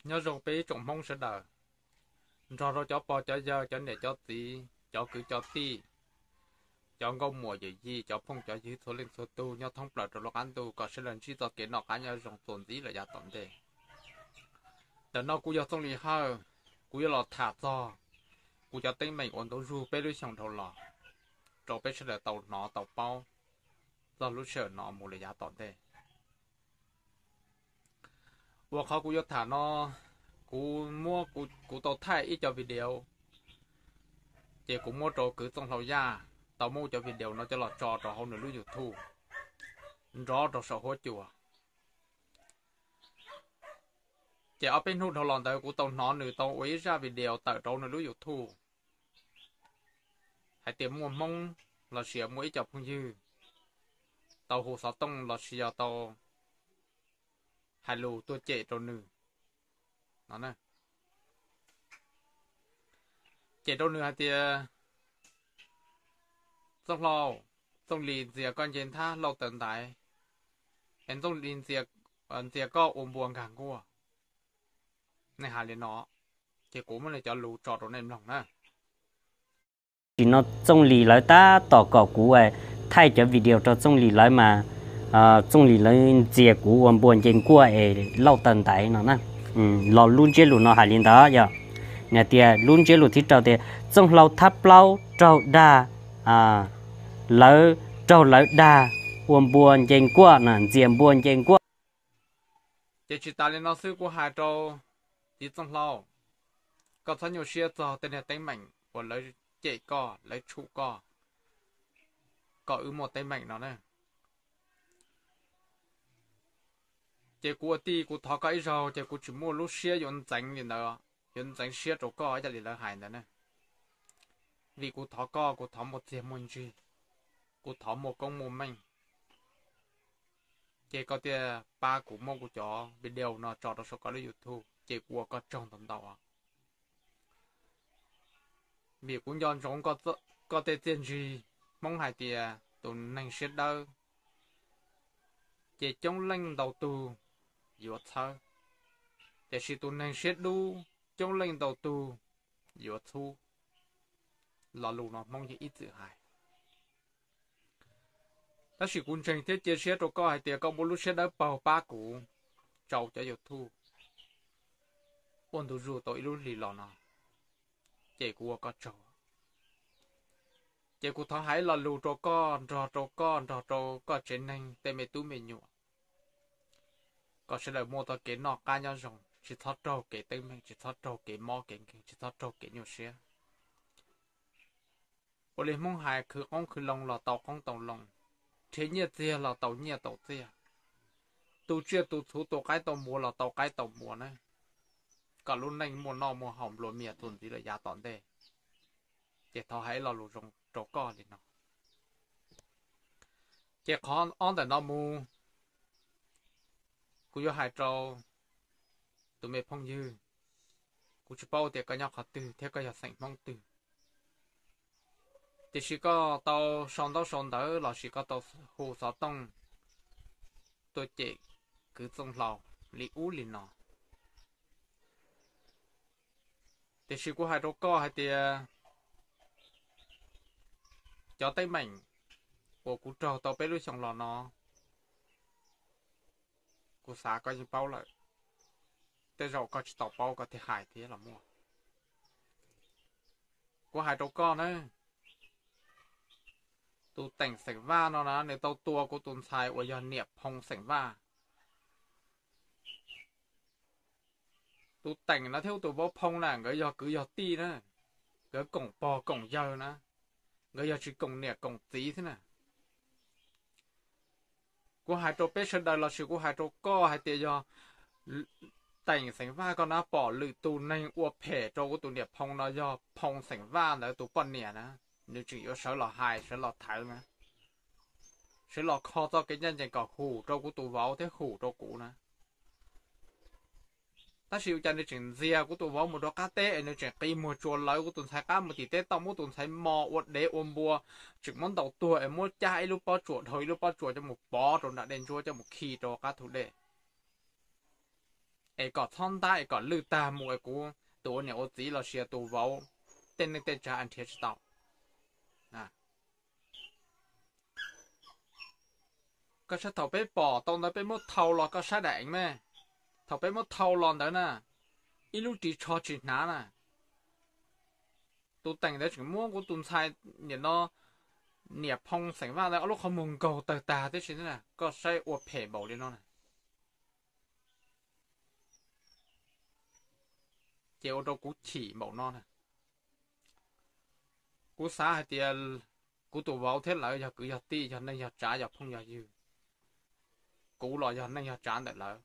Nyob zoo peb ib tsoom Hmoob sawv daws, nrog rau cov pog cov yawg, cov niam cov txiv, cov kwv cov tij, cov nkauj muam yawm yij, cov phooj cov ywg txhua leej txhua tus nyob thoob plaws rau lub qab ntuj kom sawv daws ntsib txoj kev noj qab nyob zoo txuas ntxiv lawm yav tom ntej. Ntawm no kuv yog Txooj Lis Hawj, kuv yuav los tham txog kuv cov teeb meem uas ntu zug peb lub xyoo dhau los rau peb sawv daws tau hnov tau paub txog lub sij hawm no mus lawm yav tom ntej. Uas qhov kuv yuav tham no, kuv muab, kuv tau thaij ib co video, ces kuv muab rau kwv Txooj Hlau Yaj tau muab cov video no coj los tso rau hauv nws lub YouTube nrov rau saum huab cua. Ces ob peb hnub dhau los ntawd kuv tau hnov nws tau ua ib zaj video tawm rau nws lub YouTube hais tias muaj Hmoob los sis muaj ib co phooj ywg tau hu xov tooj los sis yog tau hais lus tuaj cem rau nws no. Cem rau nws hais tias, Txooj Hlau, Txooj Lis ntxias koj nce nthab lauj taw ntaiv, es Txooj Lis ntxias koj ua npua nkag nkuaj. Nej hais li no, ces kuv muab nws cov lus tso rau nej mloog na. Tam sim no Txooj Lis lawv tab tom kom kuv thaij cov video rau Txooj Lis lawv mas, Txooj Lis lawv ntxias kuv ua npua nce nkuaj es lauj taw ntaiv no na. Los lub ntsiab lus no hais li ntawd yog, nws tias lub ntsiab lus thib rau tias Txooj Hlau thab plaub raug dag, lawv raug lawv dag ua npua nce nkuaj na, ntxias npua nce nkuaj. Ces tsis tas li no xwb, kuv hais rau txiv Txooj Hlau, koj txhob nyuaj siab txog tej niag teeb meem uas lawv cem koj, lawv tshum koj, kom wb muaj teeb meem no na. Ces kuv ua tij kuv thov koj ib zaug ces kuv tsis muaj lub siab yuav ntxeev li ntawd, yuav ntxeev siab rau koj ib yam li lawv hais ntawd na. Vim kuv thov koj, kuv thov muaj txiag muaj ntsig, kuv thov muaj koob muaj meej, ces koj thiaj pab kuv muab kuv cov video no tso rau saum koj lub YouTube, ces kuv ua koj tsaug ntau ntau. Vim kuv nco ntsoov koj tej txiaj ntsig. Hmoob hais tias tus neeg siab dawb ces coob leej ntau tug yuav txhawb, tiam sis tus neeg siab dub coob leej ntau tug yuav txhub. Lo lus no Hmoob yeej ib txwm hais. Tab sis kuv ntseeg thiab cia siab rau koj hais tias koj muaj lub siab dawb paug pab kuv tsau cov YouTube ua ntu zus tau ib lub hlis los no, ces kuv ua koj tsaug. Ces kuv thov hais ib lo lus rau koj, nrog rau koj, nrog rau koj tsev neeg tej me tub me nyuam, kom sawv daws muaj txoj kev noj qab nyob zoo, tsis txhob raug kev teeb meem, tsis txhob raug kev mob kev nkeeg, tsis txhob raug kev nyuaj siab. Ua li Hmoob hais, khwv qoob khwv loo los tau qoob tau loo, nrhiav nyiaj txiag los tau nyiaj tau txiag, tu tsiaj tu txhuv tu qaib tau npua los tau qaib tau npua na, kom lub neej muaj noj muaj haus nplua mias txuas ntxiv lawm yav tom ntej. Ces thov hais ib lo lus zoo rau koj li no. Ces qhov ob ntawm no mus, kuv yuav hais rau tus me phooj ywg, kuv tsis paub tias koj nyob qhov twg thiab koj yog xeem Hmoob twg, tiam sis koj tau sau ntaub sau ntawv los sis koj tau hu xov tooj tuaj cem kwv Txooj Hlau li ub li no. Tiam sis kuv hais rau koj hais tias cov teeb meem uas kuv raug tau peb lub xyoo los no, kuv xav koj yeej paub lawm, tej zaum koj tsis tau paub koj thiaj hais thiab los muaj. Kuv hais rau koj na, tus Teem xeem Vaj no na nws tau tua kuv tus ntxhais uas yog niam Phoo xeem Vaj. Tus Teem no thiab tus vauv Phoo na nkawd yog kwv yog tij na, nkawd koom pog koom yawg na, nkawd yog tsis koom niam koom txiv thiab na. Kuv hais rau peb sawv daws los sis kuv hais rau koj hais tias yog Teem xeem Vaj koj na pom lwm tus neeg ua phem rau kuv tus niam Phoo no yog Phoo xeem Vaj ntawd tus poj niam na, nws tseem yuav sawv los hais sawv los thawv na, sawv los kho txoj kev ncaj ncees kom hum rau kuv tus vauv thiab hum rau kuv na. Tab sis ua cas nws tseem ntxias kuv tus vauv mus rau qab teb es nws tseem qi muag tsua lawv kuv tus ntxhais qab mus tim teb toj, muab tus ntxhais mos ua dev ua npua, tseem muab ntaus tuag es muab cab ib lub pob tsuas dhau ib lub pob tsuas coj mus pov rau nram dej ntsuab coj mus khi rau qab thu dej. es kom txhob ntab es kom lwj tag mus es kuv tus ua niam ua txiv los sis tus vauv tej neej tej tsav nrhiav tsis tau. Koj saib thaum peb pom tau ntawd peb muab thau los koj saib daim eev me, thaum peb muab thau los ntawd na, ib lub ris tsho tsis hnav na. Tus teem ntawd tseem muab kuv tus ntxhais niam no, niam phoo xeem Vaj ntawd ob lub qhov muag nkaug tawg tag tib si na, koj saib ua phem npaum li no na. Ces ua rau kuv chim npaum no na. Kuv xav hais tias kuv tus vauv thiab lawv yog kwv yog tij, yog neej yog tsav, yog phooj yog ywg, kuv los yog neej yog tsav ntawm lawv,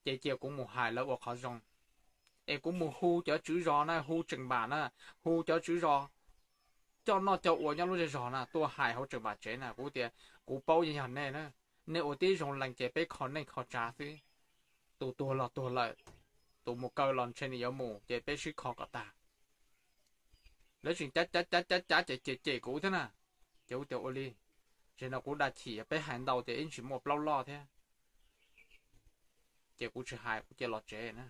ces cia kuv mus hais lawv ua qhov zoo. Es kuv mus hu cov tswv zos na, hu tseem npam na, hu cov tswv zos coj noj coj ua nyob lub zej zog na tuaj hais hauv tseem npam tsev na, kuv tias kuv paub yeej yog nej na, nej ua tib zoo lees ces peb kho neej kho tsav xwb. Tus tuag los tuag lawm, tus mus kaw los ntshe nws yuav mus ces peb sib kho kom tag. Lawv tseem cav cav cav cav cav ces cem cem kuv thiab na. Ces kuv tias ua li, zaum no kuv dag chim peb hais ntau ces ib ntsis muaj plaub loj thiab. Ces kuv tsis hais kuv cia los tsev na.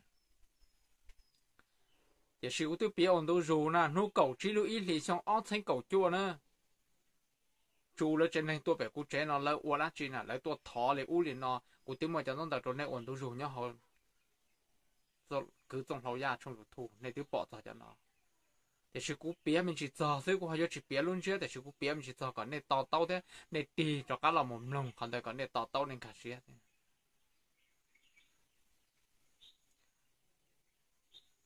Tiam sis kuv twb piav ua ntu zus na, hnub kaum tsib lub ib hlis xyoo ob txheeb kaum cuaj na, tsu lawv tsev neeg tuaj pem kuv tsev no lawv ua dab tsi na, lawv tuaj thov li ub li no, kuv twb muaj cov ntaub ntawv rau nej ua ntu zus nyob hauv kwv Txooj Hlau Yaj tshooj YouTube nej twb pom txog cov no. Tiam sis kuv piav me ntsis txog xwb, kuv ho yuav tsis piav lub ntsiab, tiam sis kuv piav me ntsis txog kom nej to taub thiab nej tig rov qab los mus mloog qhov ntawd kom nej to taub nej nkag siab.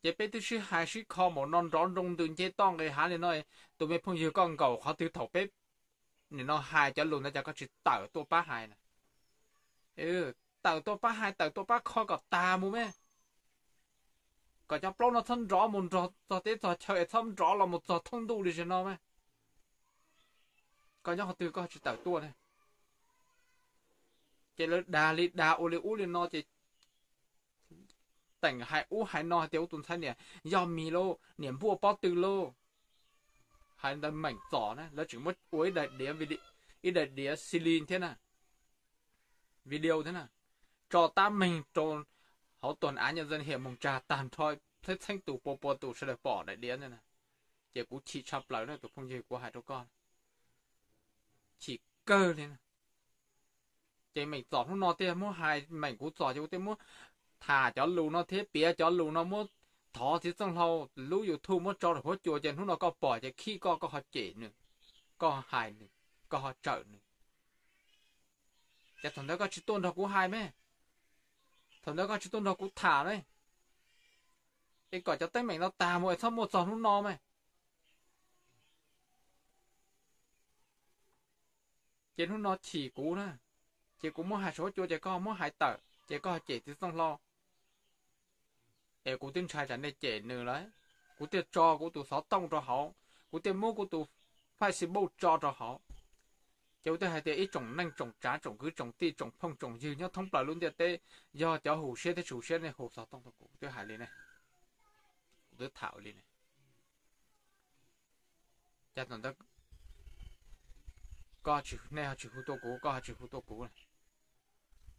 Ces peb twb sib hais sib kho npaum no nrov nroo ntws nce toj nqis hav li no, tus me phooj ywg koj nkaum qhov twg thaum peb nim no hais cov lus ntawd cas koj tsis tawm tuaj pab hais na? Tawm tuaj pab hais, tawm tuaj pab kho kom tag mus me, kom cov plaub no txhob nrov mus nrog txog teb txog chaw es txhob nrov los mus txog thoob ntuj li zim no me. Koj nyob qhov twg koj tsis tawm tuaj ne? Ces lawv dag li dag ua li ub li no ces teem hais ub hais no hais tias ua tus ntxhais niam yog mis lauj, niam npuaj pob tw lauj. Hais ntawd meem txom na, lawv tseem muab ua ib daim diav, ib daim diav xi li thiab na, video thiab na, tso tab meeg rau hauv tuam av nyob ntxees hiam moos tsag tag nrho, txheeb txheeb tus pua pua tus sawv daws pom daim diav ntawd na. Ces kuv chim tshaj plaws na tus phooj ywg, kuv hais rau koj, chim kawg li na. Ces meem txom hnub no thiaj muab hais, meem kuv txom ces kuv thiaj muab tham cov lus no thiab piav cov lus no muab thov txiv Txooj Hlau lub YouTube muab tso rau huab cua ces hnub no koj pom ces khib koj, koj ho cem nws, koj ho hais nws, koj ho tsawm nws. Ces thaum ntawd koj tsis tuaj nrog kuv hais me, thaum ntawd koj tsis tuaj nrog kuv tham me, es kom cov teeb meem no tag mus es txhob muaj txog hnub no me. Ces hnub no chim kuv na, ces kuv muab hais saum huab cua ces koj muab hais tawm ces koj ho cem txiv Txooj Hlau. Es kuv twb ntshai tsam nej cem nws lawm, kuv thiaj tso kuv tus xov tooj rau hauv, kuv thiaj muab kuv tus Facebook tso rau hauv. Ces kuv thiaj hais tias ib tsoom neej tsoom tsav tsoom kwv tsoom tij tsoom phooj tsoom ywg nyob thoob plaws lub ntiaj teb, yog cov hum siab thiab tsis hum siab nej hu xov tooj rau kuv, kuv twb hais li ne, kuv twb tham li ne. Cas thaum ntawd koj, nej ho tsis hu tuaj kuv, koj ho tsis hu tuaj kuv,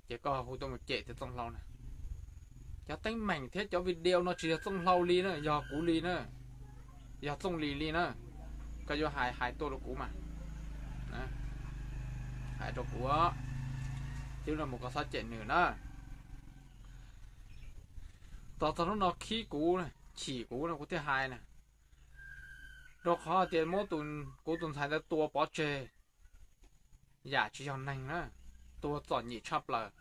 ces koj ho hu tuaj mus cem tias Txooj Hlau na. Cov teeb meem thiab cov video no tsis yog Txooj Hlau li na, yog kuv li na, yog Txooj Lis li na. Koj yuav hais hais tuaj rau kuv mas, hais rau kuv, tib no mus koj txhob cem nws na. Tos txog hnub no khib kuv, chim kuv no kuv thiaj hais na. Rau qhov tias muab kuv tus ntxhais ntawd tua pov tseg, yam tsis yog neeg na, tua txom nyem tshaj plaws.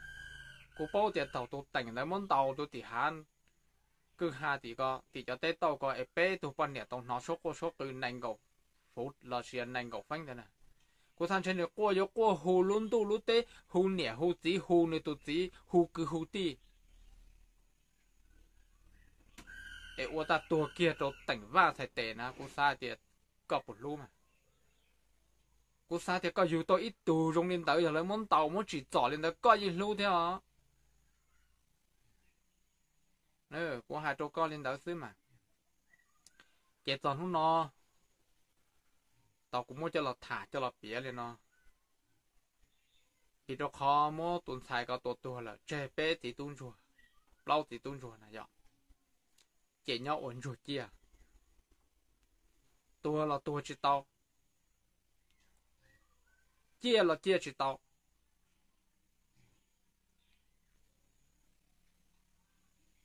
Kuv paub tias thaum tus teem ntawd muab ntaus tus tim hav kwj ha tim ko, tim cov teb tauj ko es peb tug poj niam tau hnov suab quaj suab qw nees nkaum fuv los sis nees nkaum feeb ntawd na. Kuv xav ntshe nws quaj yuav quaj hu lub ntuj lub teb, hu niam hu txiv, hu nws tus txiv, hu kwv hu tij, es ua tag tuag kiag rau teem Vaj txhais tes na. Kuv xav tias koj puas hlub mas, kuv xav tias koj yug tau ib tug zoo li ntawd, yog lawv muab ntaus muab tsim txom li ntawd koj yeej hlub thiab os. Kuv hais rau koj li ntawd xwb mas. Ces txog hnub no, tau kuv muab coj los tham coj los piav li no, vim rau qhov muab tus ntxhais ko tua tuag lawm tseg peb txiv tub ntsuag, plaub txiv tub ntsuag na yom, ces nyob ua ntsuag ciaj, tuag los tuag tsis tau, ciaj los ciaj tsis tau.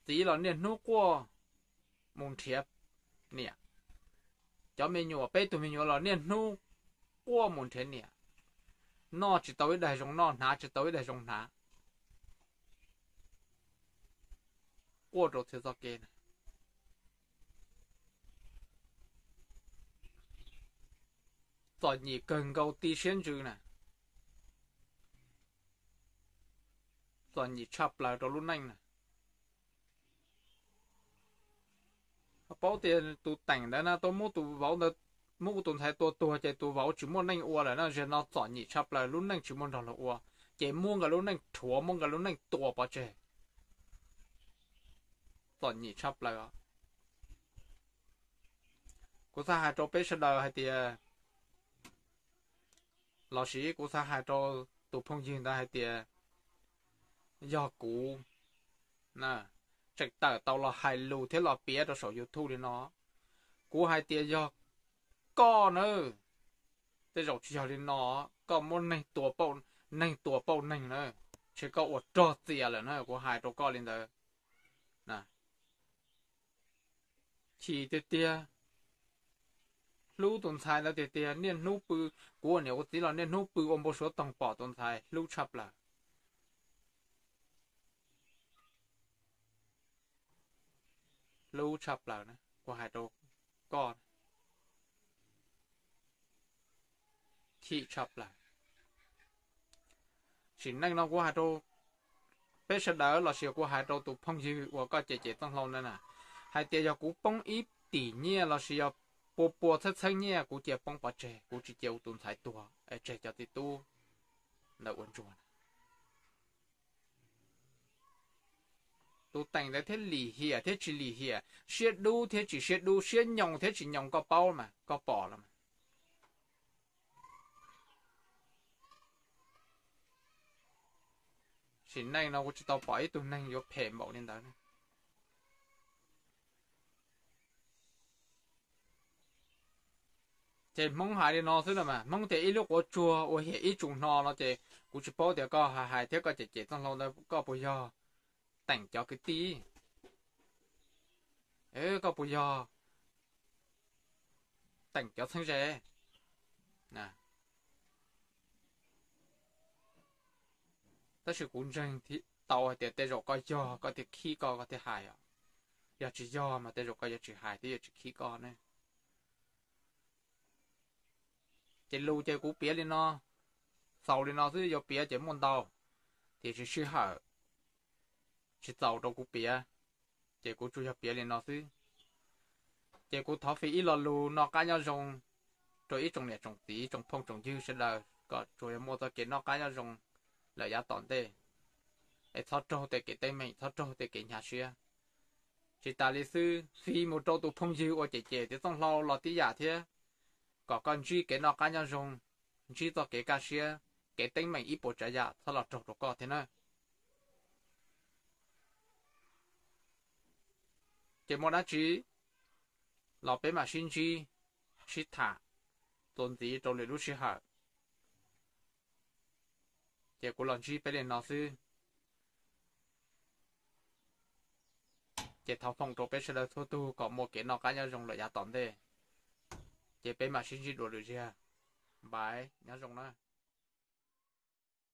Txiv los niaj hnub quaj mus nrhiav niam, cov me nyuam, peb tug me nyuam los niaj hnub quaj mus nrhiav niam, noj tsis tau ib daig zoo noj, hnav tsis tau ib daig zoo hnav, quaj rau txhia txoj kev na. Txom nyem kawg nkaus ti siab ntsws na, txom nyem tshaj plaws rau lub neej na. Paub tias tus teem ntawd na tuaj muab tus vauv ntawd, muab kuv tus ntxhais tua tuag ces tus vauv tsis muaj neej ua lawm na, zaum no txom nyem tshaj plaws, lub neej tsis muaj nrog luag ua, ces muab nkawd lub neej rhuav, muab nkawd lub neej tua pov tseg. Txom nyem tshaj plaws. Kuv xav hais rau peb sawv daws hais tias, los sis kuv xav hais rau tus phooj ywg ntawd hais tias, yog kuv tseem tawm tau los hais lus thiab los piav rau saum YouTube li no, kuv hais tias yog koj na, tej zaum tsis yog li no, koj muab neeg tua pauj neeg na, ntshe koj ua rog txias lawm na, kuv hais rau koj li ntawd. Chim tiag tiag, hlub tus ntxhais ntawd tiag tiag, niaj hnub pw, kuv ua niam ua txiv los niaj hnub pw ua npau suav toog pom tus ntxhais, hlub tshaj plaws. Hlub tshaj plaws na, kuv hais rau koj, chim tshaj plaws. Sim neej no kuv hais rau peb sawv daws los sis kuv hais rau tus phooj ywg uas koj cem cem Txooj Hlau ntawd na, hais tias yog kuv poob ib tim nyiaj los sis yog pua pua txheeb txheeb nyiaj kuv cia poob pov tseg, kuv tsis cia kuv tus ntxhais tuag es tseg cov txiv tub ntawd ua ntsuag na. Tus teem ntawd thiaj lim hiam thiab tsis lim hiam, siab dub thiab tsis siab dub, siab nyoo thiab tsis nyoo koj paub mas koj pom los mas. Sim neej no kuv tsis tau pom ib tug neeg yuav phem npaum li ntawd. Ces Hmoob hais li no xwb no mas, Hmoob tias ib lub quav tsuag ua hiam ib tsu hno no ces kuv tsis paub tias koj hais hais thiab koj cem cem Txooj Hlau ntawd koj puas yog teem cov kwv tij, koj puas yog teem cov txheeb ze. Tab sis kuv ntseeg tau hais tias tej zaum koj yog koj thiaj khib koj, koj thiaj hais os. Yog tsis yog mas tej zaum koj yuav tsis hais thiab yuav tsis khib koj ne. Ces lus ces kuv piav li no, xaus li no xwb, yuav piav ces muaj ntau, tiam sis sij hawm tsis txaus rau kuv piav, ces kuv tsuas yog piav li no xwb. Ces kuv thov fij ib lo lus noj qab nyob zoo rau ib tsoom niam tsoom txiv, tsoom phooj tsoom ywg sawv daws kom tsuas yog muaj txoj kev noj qab nyob zoo lawm yav tom ntej, es txhob raug tej kev teeb meem, txhob raug tej kev hnyav siab. Tsis tas li xwb, fij mus rau tus phooj ywg uas cem cem tias Txooj Hlau los tib yam thiab, kom koj ntsib kev noj qab nyob zoo, ntsib txoj kev kaj siab, kev teeb meem ib puas tsav yam txhob los raug rau koj thiab na. Ces muaj dab tsi los peb mam sib ntsib, sib tham txuas ntxiv rau lwm lub sij hawm. Ces kuv los ntsib peb li no xwb. Ces thov foom rau peb sawv daws txhua tug kom muaj kev noj qab nyob zoo lawm yav tom ntej. Ces peb mam sib ntsib dua lwm zaug. Bye, nyob zoo na.